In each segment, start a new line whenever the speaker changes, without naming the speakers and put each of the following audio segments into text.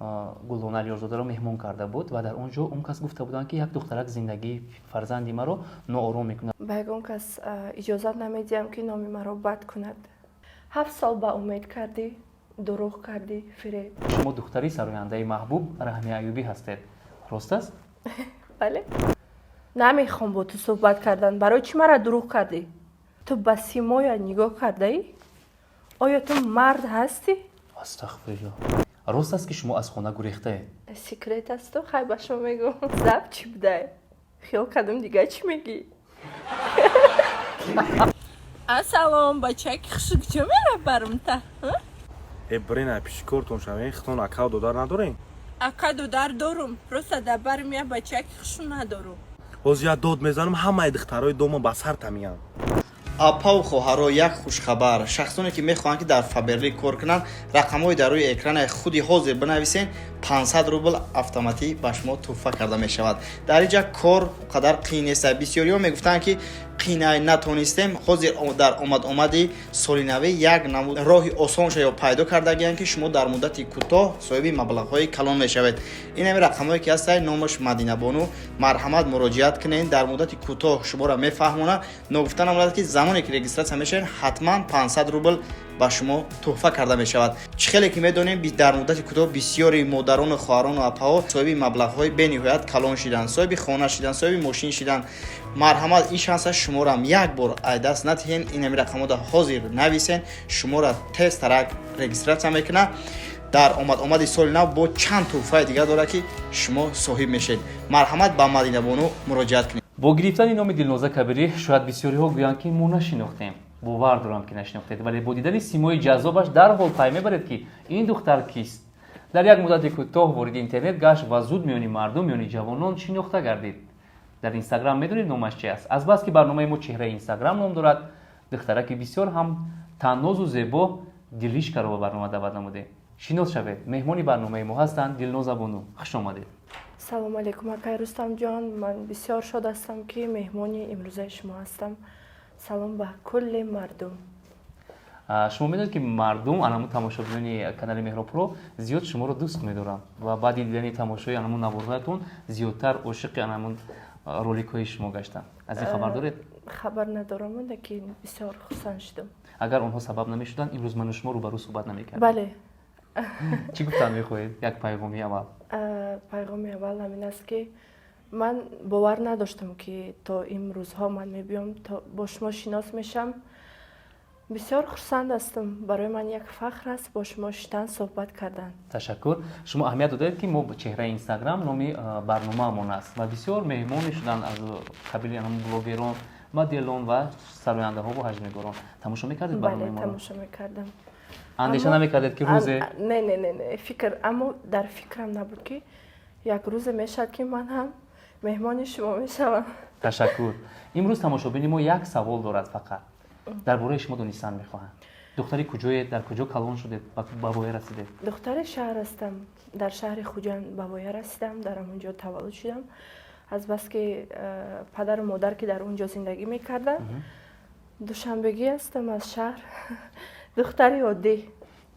Гулдона Алиёрзодаро меҳмон карда буд ва дар он ҷо он кас гуфта буданд, ки як духтарак зиндагии фарзанди маро ноором мекунад.
Ба ягон кас иҷозат намедиҳам, ки номи маро бад кунад. 7 сол ба умед кардӣ, дурӯғ кардӣ, фиреб.
Шумо духтари сарояндаи маҳбуб Раҳми Аюбӣ ҳастед, рост аст?
Бале. Намехоҳам бо ту суҳбат кардан. Барои чӣ мара дурӯғ кардӣ? Ту ба симоят нигоҳ кардаӣ? Оё ту мард ҳастӣ?
Астағфирулло. Рост аст, ки шумо аз хона гурехтаед?
Секрет асту, хай, ба шумо мегӯм. Заб чӣ будай? Хиёл кардам, дига чӣ мегӣ? Ассалом, бачаки хушу, куҷо мера барумта?
Э, брена, пиши кортон шавен, хитон акав додар надорем?
Ака додар дорум, просто дар барим я бачаки хушу надорум.
Ҳозир я дод мезанам, ҳамаи духтарои дома ба сар тамиянд.
Апаву хоҳаро, як хушхабар! Шахсоне, ки мехоҳанд, ки дар Фаберлик кор кунанд, рақамҳои дар рӯи экрани худи ҳозир бинависен, 500 рубл автоматӣ ба шумо тӯҳфа карда мешавад. Дар инҷа кор қадар қиин нест. Бисёриҳо мегуфтанд, ки қинай, натонистем. Ҳозир дар омад-омади соли навӣ як намуд роҳи осонша ё пайдо кардагианд, ки шумо дар муддати кӯтоҳ соҳиби маблағҳои калон мешавед. Ин ҳами рақамҳое, ки ҳастанд, номаш Мадинабону. Марҳамат, муроҷиат кунед, дар муддати кӯтоҳ шуморо мефаҳмонад. Ногуфта намонад, ки замоне ки регистрация мешавед, ҳатман 500 рубл ба шумо тӯҳфа карда мешавад. Чӣ хеле ки медонем, дар муддати кӯтоҳ бисёри модарону хоҳарону апаҳо соҳиби маблағҳои бениҳоят калон шиданд, соҳиби хона шиданд, соҳиби мошин шиданд. Марҳамат, ин шанса шуморам як бор ай даст надиҳен. Ин ҳами рақамҳода ҳозир нависен, шуморо тезтарак регистрация мекунад. Дар омад-омади соли нав бо чанд тӯҳфаи дигар дорад, ки шумо соҳиб мешавед. Марҳамат, ба Мадинабону муроҷиат кунед.
Бо гирифтани номи Дилноза Кабирӣ шояд бисёриҳо гӯянд, ки мо нашинохтем. Бовар дорам, ки нашинохтед, вале бо дидани симои ҷаззобаш дарҳол пай мебаред, ки ин духтар кист. Дар як муддати кӯтоҳ вориди интернет гашт ва зуд миёни мардум, миёни ҷавонон шинохта гардид. Дар Инстаграм медонед номаш чи аст? Азбаски барномаи мо «Чеҳраи Инстаграм» ном дорад, духтараки бисёр ҳам таннозу зебо Дилишкаро ба барнома даъват намудем. Шинос шавед, меҳмони барномаи мо ҳастанд Дилноза бону. Хуш омадед.
Салому алейкум, акай Рустамҷон. Ман бисёр шод ҳастам, ки меҳмони имрӯзаи шумо ҳастам. Салом ба кулли мардум.
Шумо медонед, ки мардум, анамун тамошобинони канали Меҳробпуро зиёд шуморо дӯст медоранд ва баъди дидани тамошои анамун наворҳоятон зиёдтар ошиқи анамун роликҳои шумо гаштанд. Аз ин хабар доред?
Хабар надорам, лекин бисёр хурсанд шудам.
Агар онҳо сабаб намешуданд, имрӯз ману шумо рӯбарӯ суҳбат намекардем.
Бале.
Чӣ гуфтан мехоҳед? Як пайғоми аввал.
Пайғоми аввал ҳамин аст, ки ман бовар надоштам, ки то имрӯзҳо ман мебиём, то бо шумо шинос мешам. Бисёр хурсанд ҳастам. Барои ман як фахр аст бо шумо шиштан, суҳбат кардан.
Ташаккур. Шумо аҳамият додаед, ки мо «Чеҳраи Инстаграм» номи барномаамон аст ва бисёр меҳмоне шуданд аз қабили блогерон, моделон ва сарояндаҳо ва ҳаҷвнигорон. Тамошо мекардед барномаи моро?
Тамошо мекардам.
Андеша намекардед, ки рӯзе?
Не, фикр, аммо дар фикрам набуд, ки як рӯзе мешавад, ки ман ҳам меҳмони шумо мешавам.
Ташаккур. Имрӯз тамошобини мо як савол дорад, фақат дар бораи шумо донистан мехоҳанд. Духтари куҷоед, дар куҷо калон шудед, ба воя расидед?
Духтари шаҳр ҳастам. Дар шаҳри Хуҷанд ба воя расидам, дар ҳамон ҷо таваллуд шудам. Азбаски падару модар ки дар он ҷо зиндагӣ мекарданд, душанбегӣ ҳастам, аз шаҳр, духтари оддӣ.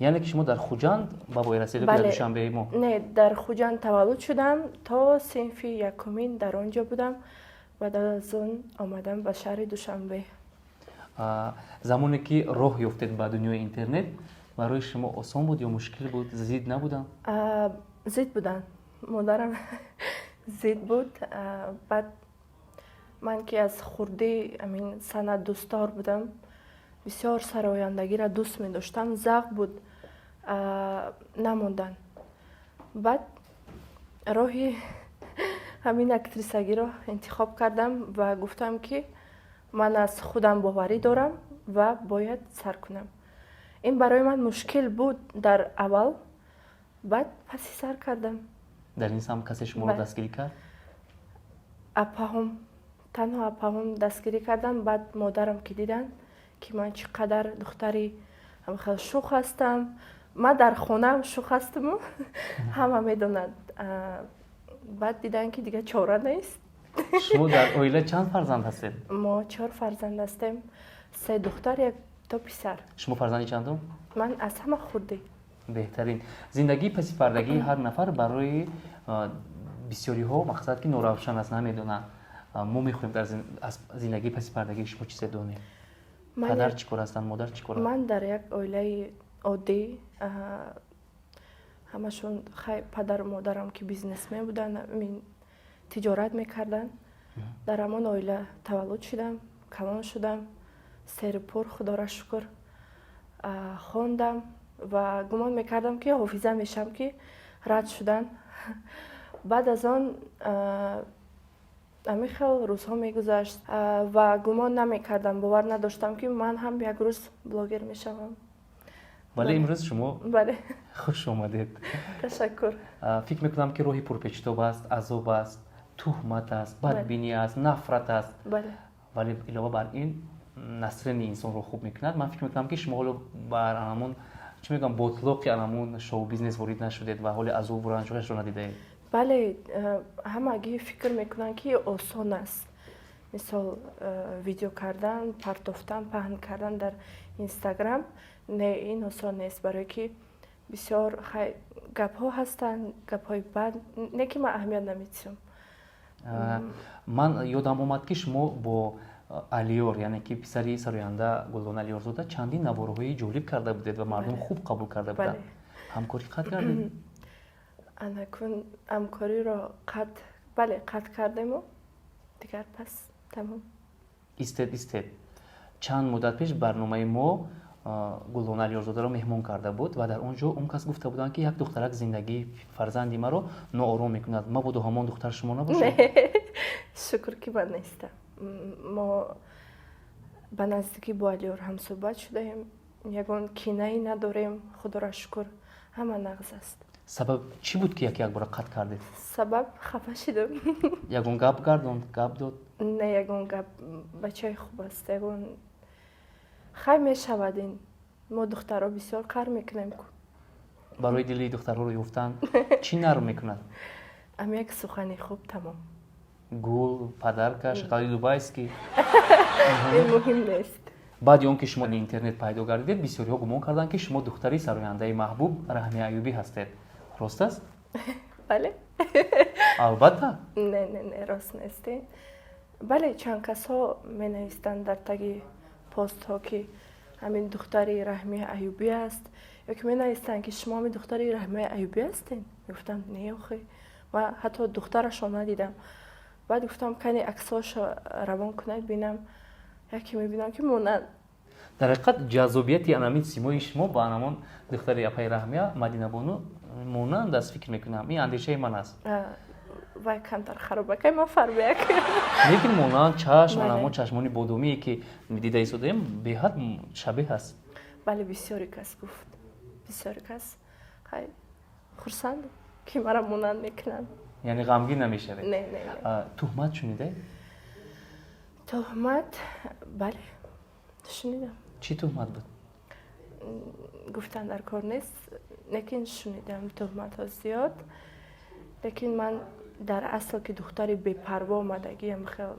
Яъне ки шумо дар Хуҷанд ба воя расидед, дар Душанбеи мо?
Не, дар Хуҷанд таваллуд шудам, то синфи якумин дар он ҷо будам, баъд аз он омадам ба шаҳри Душанбе.
Замоне ки роҳ ёфтед ба дунёи интернет, барои шумо осон буд ё мушкил буд? Зид набуданд?
Зид буданд. Модарам зид буд. Баъд ман ки аз хурдӣ амин санъат дӯстдор будам, бисёр сарояндагиро дӯст медоштам, завқ буд, намонданд. Баъд роҳи ҳамин актрисагиро интихоб кардам ва гуфтам, ки ман аз худам боварӣ дорам ва бояд сар кунам. Ин барои ман мушкил буд дар аввал, баъд паси сар кардам.
Дар ин самт касе шуморо дастгирӣ кард?
Апаҳом, танҳо апаҳом дастгирӣ кардам. Баъд модарам, ки диданд, ки ман чӣ қадар духтари хел шух ҳастам. Ман дар хонаам шух ҳастаму ҳама медонад. Баъд диданд, ки дигар чора нест.
Шумо дар оила чанд фарзанд ҳастед?
Мо чор фарзанд ҳастем: се духтар, як то писар.
Шумо фарзанди чандум?
Ман аз ҳама хурдӣ.
Беҳтарин. Зиндагии пасипардагии ҳар нафар барои бисёриҳо мақсад ки норавшан аст, намедонанд. Мо мехоҳем дар аз зиндагии пасипардагии шумо чизе донем. Падар чӣ кор ҳастанд, модар чӣ кор?
Ман дар як оилаи оддӣ, ҳамашон, хай, падару модарам ки бизнесмен буданд, тиҷорат мекарданд, дар ҳамон оила таваллуд шудам, калон шудам, серупур, худоро шукр, хондам ва гумон мекардам, ки ҳофиза мешавам, ки рад шудан. Баъд аз он ҳамин хел рӯзҳо мегузашт ва гумон намекардам, бовар надоштам, ки ман ҳам як рӯз блогер мешавам.
Вале имрӯз шумо
Бале.
Хуш омадед.
Ташаккур.
Фикр мекунам, ки роҳи пурпечтоб аст, азоб аст, туҳмат аст, бадбинӣ аст, нафрат аст. Вале илова бар ин настроение инсонро хуб мекунад. Ман фикр мекунам, ки шумо ҳоло бар анамон, чӣ мегӯям, ботлоқи анамон шоу бизнес ворид нашудед ва ҳоли азобу ранҷҳояшро надидаед.
Бале, ҳамагӣ фикр мекунанд, ки осон аст, мисол, видео кардан, партофтан, паҳн кардан дар Инстаграм. Не, ин осон нест, барое ки бисёр гапҳо ҳастанд, гапҳои бад, не ки ман аҳамият намедиҳам.
Ман ёдам омад, ки шумо бо Алиёр, яъне ки писари сароянда Гулдона Алиёрзода, чандин наворҳои ҷолиб карда будед ва мардум хуб қабул карда буданд. Ҳамкорӣ қатъ кардед?
Анакун ҳамкориро қатъ, бале, қатъ кардему дигар пас тамом.
Истед, истед. Чанд муддат пеш барномаи мо Гулдона Алиёрзодаро меҳмон карда буд ва дар он ҷо он кас гуфта буданд, ки як духтарак зиндагии фарзанди маро ноором мекунад. Мабодо ҳамон духтар шумо набошад?
Шукр, ки ман нестам. Мо ба наздикӣ бо Алиёр ҳамсӯҳбат шудаем, ягон кинае надорем, худоро шукр, ҳама нағз аст.
Сабаб чӣ буд, ки як якбора қатъ кардед?
Сабаб, хафа шидам.
Ягон гап гардонд, гап дод?
Не, ягон гап, бачаи хуб аст, ягон, хай, мешавад ин, мо духтаро бисёр қар мекунем ку.
Барои дили духтарҳоро ёфтан чӣ нарм мекунад?
Ам як сухани хуб, тамом.
Гул, подарка, шоколади дубайский?
Ин муҳим нест.
Баъди он ки шумо интернет пайдо гардидед, бисёриҳо гумон карданд, ки шумо духтари сарояндаи маҳбуб Раҳми Аюбӣ ҳастед. Рост аст?
Бале.
Албатта?
Не, не, не, рост нест. Бале, чанд касҳо менавистанд дар таги постҳо, ки ҳамин духтари Раҳми Аюбӣ аст, ё ки менавистанд, ки шумо ҳамин духтари Раҳми Аюбӣ ҳастед. Мегуфтам: не, охи, ман ҳатто духтарашон надидам. Баъд гуфтам: кани, аксҳошо равон кунед, бинам. Яке мебинам, ки монанд.
Дар ҳақиқат, ҷаззобияти анамин симои шумо ба анамон духтари апаи Раҳмия, Мадинабону, монанд аст, фикр мекунам. Ин андешаи ман аст.
Вай камтар харобакай, ман фарбеак.
Лекин монанд чашм, анамон чашмони бодомие, ки дида истодаем, беҳад шабеҳ аст.
Бале, бисёре кас гуфт, бисёре кас. Хай, хурсандам, ки мара монанд мекунанд.
Яъне ғамгин намешавед?
Не, не.
Туҳмат шунидед?
Туҳмат, бале, шунидам.
Чӣ туҳмат буд?
Гуфтан дар кор нест, лекин шунидам туҳматҳо зиёд. Лекин ман дар асл ки духтари бепарво омадагиам, хел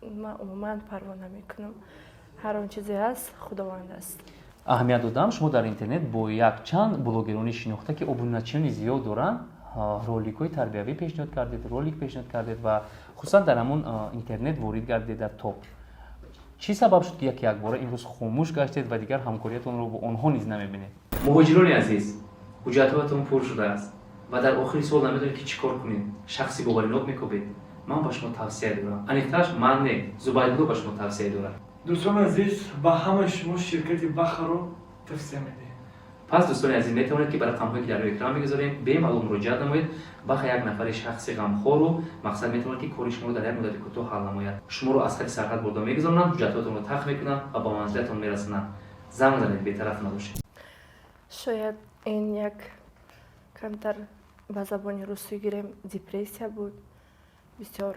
ман умуман парво намекунам. Ҳар он чизе ҳаст, Худованд аст.
Аҳамият додам, шумо дар интернет бо якчанд блогерони шинохта, ки обуначиёни зиёд доранд, роликҳои тарбиявӣ пешниҳод кардед, ролик пешниҳод кардед ва хусусан дар ҳамон интернет ворид гардед дар топ. Чӣ сабаб шуд, ки як якбора имрӯз хомӯш гаштед ва дигар ҳамкориятонро бо онҳо низ намебинед? Муҳоҷирони азиз, ҳуҷҷатҳоятон пур шудааст ва дар охири сол намедонед, ки чӣ кор кунед, шахси боваринок мекобед. Ман ба шумо тавсия дорам, аниқтараш ман не, Зубайдулло ба шумо тавсия дорад.
Дӯстони азиз, ба ҳамаи шумо ширкати Бахаро тавсия медиҳем.
Пас, дӯстони азиз, метавонед, ки ба рақамҳое, ки дар рӯи экран мегузорем, бемалол муроҷиат намоед. Баха як нафари шахси ғамхору мақсад метавонад, ки кори шуморо дар як муддати кӯтоҳ ҳал намояд. Шуморо аз хати сарҳад бурда мегузаронанд, ҳуҷҷатҳоятонро тақ мекунанд ва ба манзилатон мерасонанд. Занг занед, бетараф набошед.
Шояд ин як камтар, ба забони русӣ гирем, депрессия буд бисёр.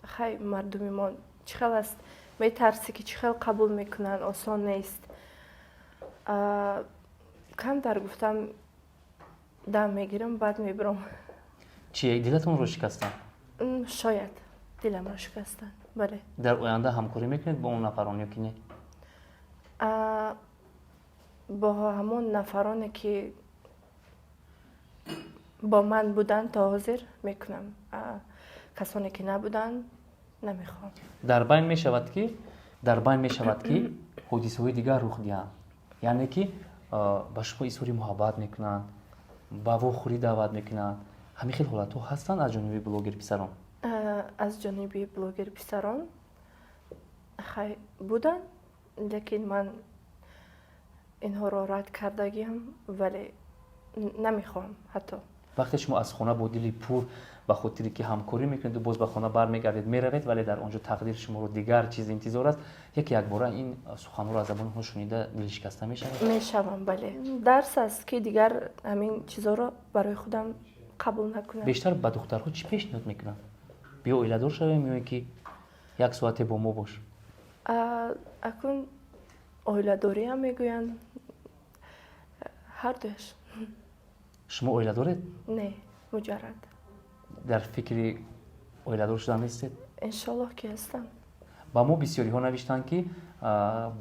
Хай, мардуми мо чӣ хел аст, метарсӣ, ки чӣ хел қабул мекунанд, осон нест. Камтар гуфтам, дам мегирам, баъд мебирам.
Чи, дилатонро шикастанд?
Шояд диламро шикастанд, бале.
Дар оянда ҳамкорӣ мекунед бо он нафарон ё ки не?
Бо ҳамон нафароне, ки бо ман буданд, то ҳозир мекунам. Касоне ки набуданд, намехоҳам.
Дар байн мешавад, ки ҳодисаҳои дигар рух диҳанд, яъне ки ба шумо изҳори муҳаббат мекунанд, ба вохӯрӣ даъват мекунанд. Ҳамин хел ҳолатҳо ҳастанд аз ҷониби блогер писарон?
Аз ҷониби блогер писарон хай буданд, лекин ман инҳоро рад кардагиам, вале намехоҳам ҳатто.
Вақте шумо аз хона бо дили пур, ба хотире ки ҳамкорӣ мекунеду, боз ба хона бармегардед, меравед, вале дар он ҷо тақдири шуморо дигар чиз интизор аст. Яке якбора ин суханҳоро аз забони онҳо шунида, дилшикаста мешавад?
Мешавам, бале. Дарс аст, ки дигар ҳамин чизоро барои худам қабул накунам.
Бештар ба духтарҳо чӣ пешниҳод мекунанд? Биё, оиладор шавем ё ин ки як соате бо мо бош?
Акун оиладориам мегӯянд, ҳардуяш.
Шумо оила доред?
Не, муҷаррад.
Дар фикри оиладор шудан нестед?
Иншоллоҳ, ки ҳастам.
Ба мо бисёриҳо навиштанд, ки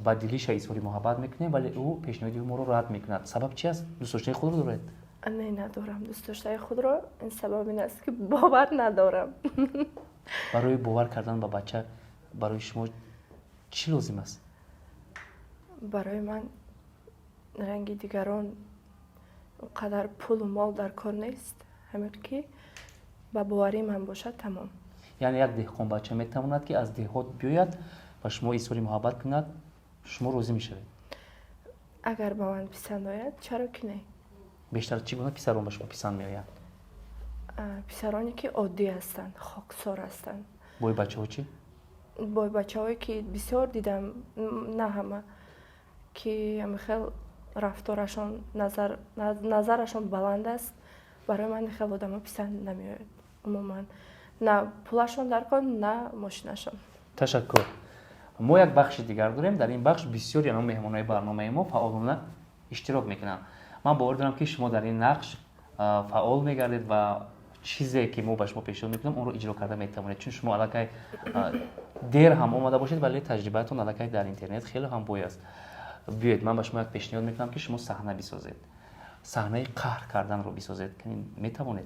ба Дилиша изҳори муҳаббат мекунем, вале ӯ пешниҳоди моро рад мекунад. Сабаб чи аст? Дӯстдоштаи худро доред?
Не, надорам дӯстдоштаи худро. Ин сабаб ин аст, ки бовар надорам.
Барои бовар кардан ба бача барои шумо чӣ лозим аст?
Барои ман ранги дигарон он қадар пулу мол дар кор нест, ҳамин ки ба боварии ман бошад, тамом.
Яъне як деҳқонбача метавонад, ки аз деҳот биёяд, ба шумо изҳори муҳаббат кунад, шумо розӣ мешавед?
Агар ба ман писанд ояд, чаро ки не?
Бештар чӣ гуна писарон ба шумо писанд меоянд?
Писароне ки оддӣ ҳастанд, хоксор ҳастанд.
Бойбачаҳо чӣ?
Бойбачаҳое ки бисёр дидам, на ҳама, ки ҳамихел рафторашон, назарашон баланд аст, барои ман хел одамо писанд намеояд умуман. На пулашон дар кор, на мошинашон.
Ташаккур. Мо як бахши дигар дорем. Дар ин бахш бисёри ано меҳмонҳои барномаи мо фаъолона иштирок мекунанд. Ман бовар дорам, ки шумо дар ин нақш фаъол мегардед ва чизе ки мо ба шумо пешниҳод мекунем, онро иҷро карда метавонед, чун шумо аллакай дер ҳам омада бошед, вале таҷрибаатон аллакай дар интернет хеле ҳам бой аст. Биёед, ман ба шумо як пешниҳод мекунам, ки шумо саҳна бисозед, саҳнаи қаҳр карданро бисозед. Метавонед?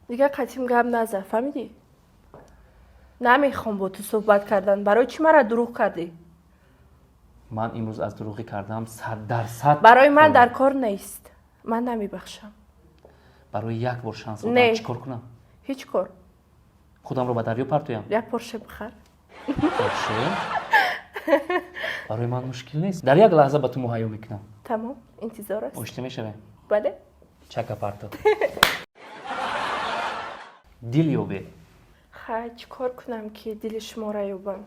Дигар қатим гап наза, фаҳмидӣ? Намехоҳам бо ту суҳбат кардан. Барои чӣ мара дурӯғ кардӣ?
Ман имрӯз аз дурӯғӣ кардам 100%.
Барои ман дар кор нест, ман намебахшам.
Барои як бор шанс
Не.
чӣ кор кунам?
Ҳеҷ кор.
Худамро ба дарё партоям?
Як Порше бихар.
Порше барои ман мушкил нест, дар як лаҳза ба ту муҳайё мекунам.
Тамом, интизор аст.
Оштӣ мешавем?
Бале.
Чака парто, дил ёбе.
Хай, чӣ кор кунам, ки дили шуморо ёбам?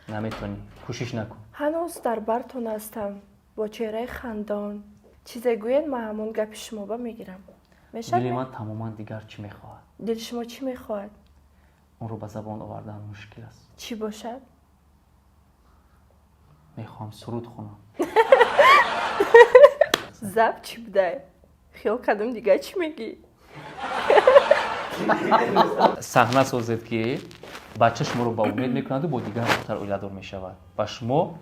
Наметонӣ, кӯшиш накун.
Ҳанӯз дар бартон ҳастам бо чеҳраи хандон. Чизе гӯед, ман ҳамон гапи шумоба мегирам. Мешавад?
Дили ман тамоман дигар чӣ мехоҳад.
Дили шумо чӣ мехоҳад?
Онро ба забон овардан мушкил аст.
Чӣ бошад?
Мехоҳам суруд хонам.
Заб чӣ будай? Хиёл кардам, дигар чӣ мегӣ.
Саҳна созед, ки бача шуморо ба умед мекунаду бо дигар духтар оиладор мешавад ва шумо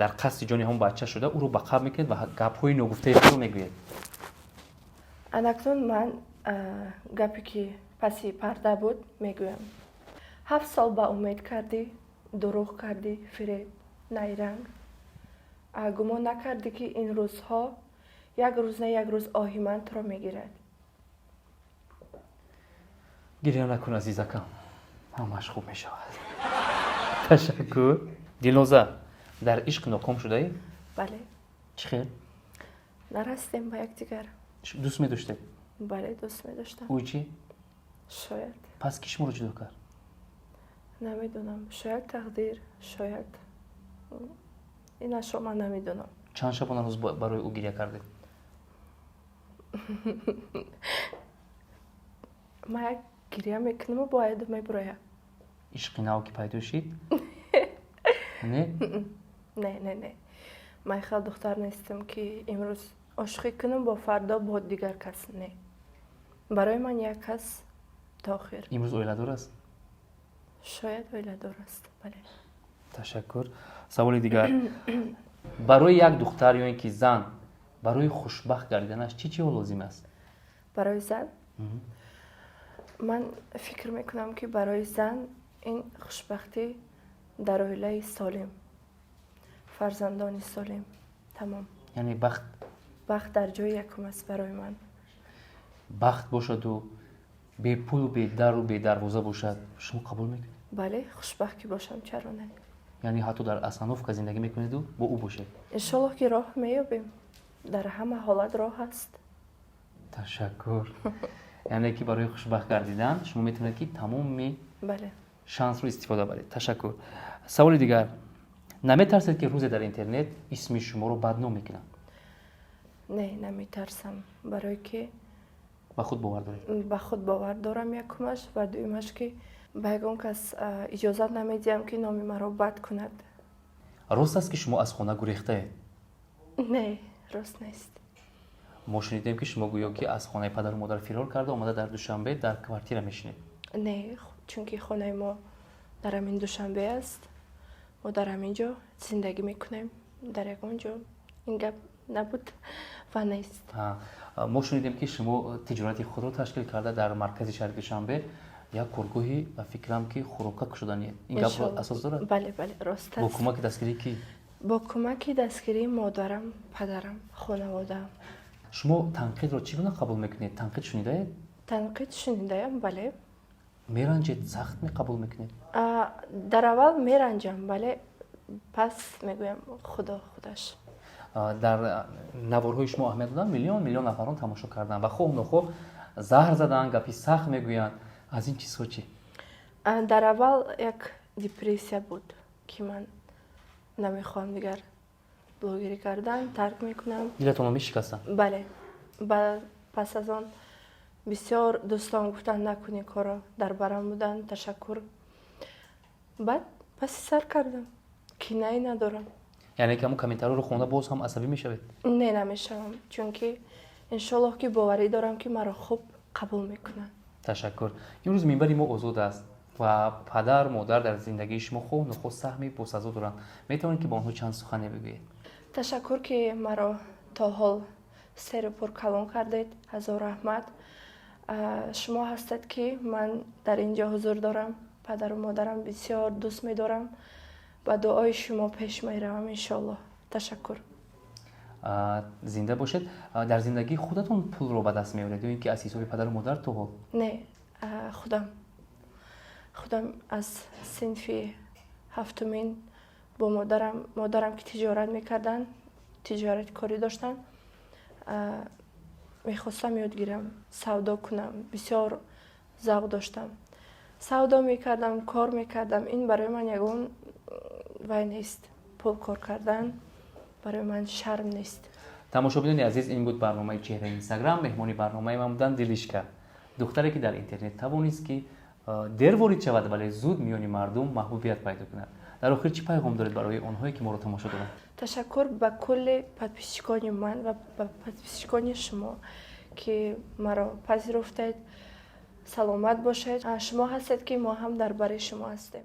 дар қасди ҷони ҳамон бача шуда, ӯро ба қабр мекунед ва гапҳои ногуфтаи худро мегӯед.
Анакнун ман гапе ки паси парда буд, мегӯям. 7 сол ба умед кардӣ, дурӯғ кардӣ, фиреб, найранг. Гумон накардӣ, ки ин рӯзҳо як рӯз на як рӯз оҳи ман туро мегирад.
Гиря накун, азизакам, ҳамааш хуб мешавад. Ташаккур. Дилноза, дар ишқ ноком шудаӣ?
Бале.
Чӣ хел?
Нарастем ба якдигар.
Дӯст медоштед?
Бале, дӯст медоштам.
Ӯ чӣ?
Шояд.
Пас кӣ шуморо ҷудо кард?
Намедонам, шояд тақдир, шояд инашро ман намедонам.
Чанд шабонарӯз барои ӯ гиря кардед?
Ман як гиря мекунаму бояд мебуроям.
Ишқи нав ки пайдо шид, не?
Не, не, не, ман хел духтар нестам, ки имрӯз ошиқӣ кунам, бо фардо бо дигар кас. Не, барои ман як кас то охир.
Имрӯз оиладор аст?
Шояд оиладор аст, бале.
Ташаккур. Саволи дигар: барои як духтар ё ин ки зан барои хушбахт гардиданаш чӣ чиҳо лозим аст?
Барои зан, ман фикр мекунам, ки барои зан ин хушбахтӣ дар оилаи солим, фарзандони солим, тамом.
Яъне бахт.
Бахт дар ҷои якум аст барои ман.
Бахт бошаду бепулу бедару бедарвоза бошад, шумо қабул мекунед?
Бале, хушбахт ки бошам, чаро не?
Яъне ҳатто дар остановка зиндагӣ мекунеду бо ӯ бошед?
Иншоллоҳ, ки роҳ меёбем. Дар ҳама ҳолат роҳ ҳаст.
Ташаккур. Яъне ки барои хушбахт гардидан шумо метавонед, ки тамоми
Бале.
шансро истифода баред. Ташаккур. Саволи дигар: наметарсед, ки рӯзе дар интернет исми шуморо бадном мекунанд?
Не, наметарсам, барое ки
Ба худ бовар доред?
Ба худ бовар дорам, якумаш, ва дуюмаш, ки ба ягон кас иҷозат намедиҳам, ки номи маро бад кунад.
Рост аст, ки шумо аз хона гурехтаед?
Не, рост нест.
Мо шунидем, ки шумо гӯё ки аз хонаи падару модар фирор карда, омада, дар Душанбе дар квартира мешинед.
Не, чунки хонаи мо дар ҳамин Душанбе аст, мо дар ҳамин ҷо зиндагӣ мекунем. Дар ягон ҷо ин гап набуд ва нест.
Мо шунидем, ки шумо тиҷорати худро ташкил карда, дар маркази шаҳри Душанбе як коргоҳи, ба фикрам, ки хӯрока кушоданиед. Ин гап асос дорад?
Бале, рост
Бо
аст.
кӯмаки дастгирии кӣ?
Бо кӯмаки дастгирии модарам, падарам, хонаводаам.
Шумо танқидро чӣ гуна қабул мекунед? Танқид шунидаед?
Танқид шунидаям, бале.
Меранҷед, сахт меқабул мекунед?
Дар аввал меранҷам, бале, пас мегӯям, Худо худаш.
Дар наворҳои шумо аҳамият доданд, миллион миллион нафарон тамошо карданд ва хоҳ нохоҳ заҳр заданд, гапи сахт мегӯянд. Аз ин чизҳо чӣ?
Дар аввал як депрессия буд, ки ман намехоҳам дигар блогерӣ кардан, тарк мекунам.
Дилатонро мешикастанд?
Бале. Пас аз он бисёр дӯстон гуфтанд, накунӣ корро, дар барам буданд, ташаккур. Баъд паси сар кардам, кинае надорам.
Яъне ки ҳамун комментариро хонда, боз ҳам асабӣ мешавед?
Не, намешавам, чунки иншоллоҳ, ки боварӣ дорам, ки маро хуб қабул мекунанд.
Ташаккур. Имрӯз минбари мо озод аст ва падар модар дар зиндагии шумо хоҳ нохоҳ саҳми босазо доранд. Метавонед, ки ба онҳо чанд сухане бигӯед?
Ташаккур, ки маро то ҳол серу пур калон кардед. Ҳазор раҳмат. Шумо ҳастед, ки ман дар ин ҷо ҳузур дорам. Падару модарам бисёр дӯст медорам, ба дуои шумо пеш меравам, иншоаллоҳ. Ташаккур.
Зинда бошед. Дар зиндагии худатон пулро ба даст меоред ё ин ки аз ҳисоби падару модар то ҳол?
Не, худам аз синфи ҳафтумин бо модарам, модарам ки тиҷорат мекарданд, тиҷорати корӣ доштанд, мехостам ёд гирам, савдо кунам, бисёр завқ доштам, савдо мекардам, кор мекардам. Ин барои ман ягон вай нест, пул кор кардан барои ман шарм нест.
Тамошобинони азиз, ин буд барномаи «Чеҳраи Инстаграм». Меҳмони барномаи ман буданд Дилишка, духтаре, ки дар интернет тавонист, ки дер ворид шавад, вале зуд миёни мардум маҳбубият пайдо кунад. Дар охир чӣ пайғом доред барои онҳое, ки моро тамошо доранд?
Ташаккур ба кулли подписчикони ман ва ба подписчикони шумо, ки маро пазируфтед. Саломат бошед. Шумо ҳастед, ки мо ҳам дар бари шумо ҳастем.